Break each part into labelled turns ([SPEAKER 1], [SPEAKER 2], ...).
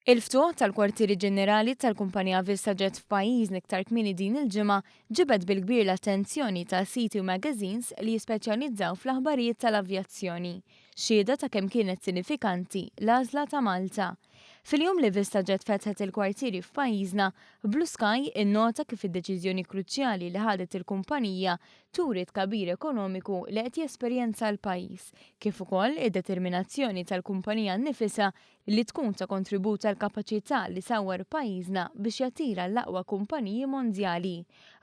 [SPEAKER 1] Il-ftuħ tal-kwartieri ġenerali tal-kumpanija VistaJet f'pajjiżna iktar kmieni din il-ġimgħa ġibed bil-kbir l-attenzjoni ta' siti u magazines li jispeċjalizzaw fl-aħbarijiet tal-avjazzjoni. Xhieda ta' kemm kienet sinifikanti l-għażla ta' Malta. Fil-jum li VistaJet fetħet il-kwartieri f'pajjiżna, Blue Sky innota kif id-deċiżjoni kruċjali li ħadet il-kumpanija turi tkabbir ekonomiku li qed jesperjenza l-pajjiż, kif ukoll id-determinazzjoni tal-kumpanija nnifisha li tkun ta' kontribut għal kapaċità li sawwar pajjiżna biex jattira l-aqwa kumpaniji mondjali.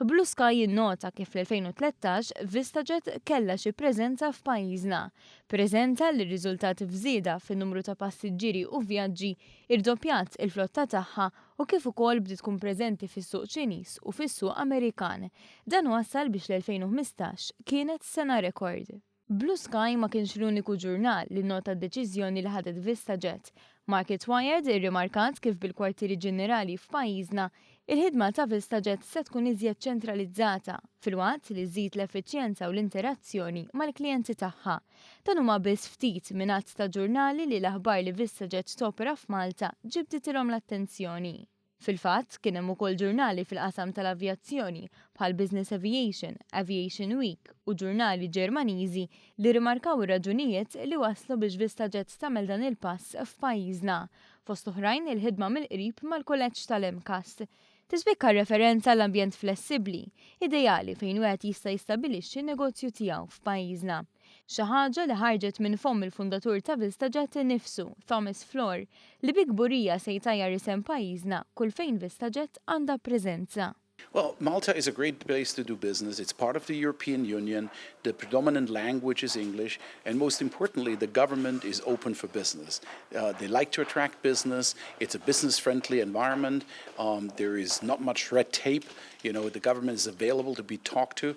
[SPEAKER 1] Blue Sky jinnota kif fl-2013 VistaJet kellha xi preżenza f'pajjiżna. Preżenza li rriżultat f'żieda fin-numru ta' passiġġieri u vjaġġi, irdoppjat il-flotta tagħha u kif ukoll bdiet tkun preżenti fis-suq Ċiniż u fis-suq Amerikan. Dan wassal biex l-2015 kienet sena rekord. Blue Sky ma kienx l-uniku ġurnal li nota d-deċiżjoni li ħadet VistaJet. Market Wired irrimarkat kif bil-kwartieri ġenerali f'pajjiżna, il-ħidma ta' VistaJet se tkun iżjed ċentralizzata, filwaqt li żżid l-effiċjenza u l-interazzjoni mal-klijenti tagħha. Dan huma biss ftit minn għadd ta' ġurnali li l-aħbar li VistaJet topera f'Malta ġibditilhom l-attenzjoni. Fil-fatt, kien hemm ukoll ġurnali fil-qasam tal-avjazzjoni bħal Business Aviation, Aviation Week u ġurnali Ġermaniżi li rimarkaw ir-raġunijiet li waslu biex VistaJet tagħmel dan il-pass f'pajjiżna. Fost oħrajn, il-ħidma mill-qrib mal-kulleġġ tal-MCAST. Tispikka referenza l-ambjent flessibbli, ideali fejn wieħed jista' jistabilixxi negozju tiegħu f'pajjiżna. Xi ħaġa li ħarġet minn fomm il-fundatur ta' VistaJet innifsu, Thomas Flohr, li bi kburija se jtajjar isem pajjiżna kull fejn VistaJet għandha preżenza.
[SPEAKER 2] Well, Malta is a great place to do business. It's part of the European Union. The predominant language is English. And most importantly, the government is open for business. They like to attract business. It's a business friendly environment. There is not much red tape. The government is available to be talked to.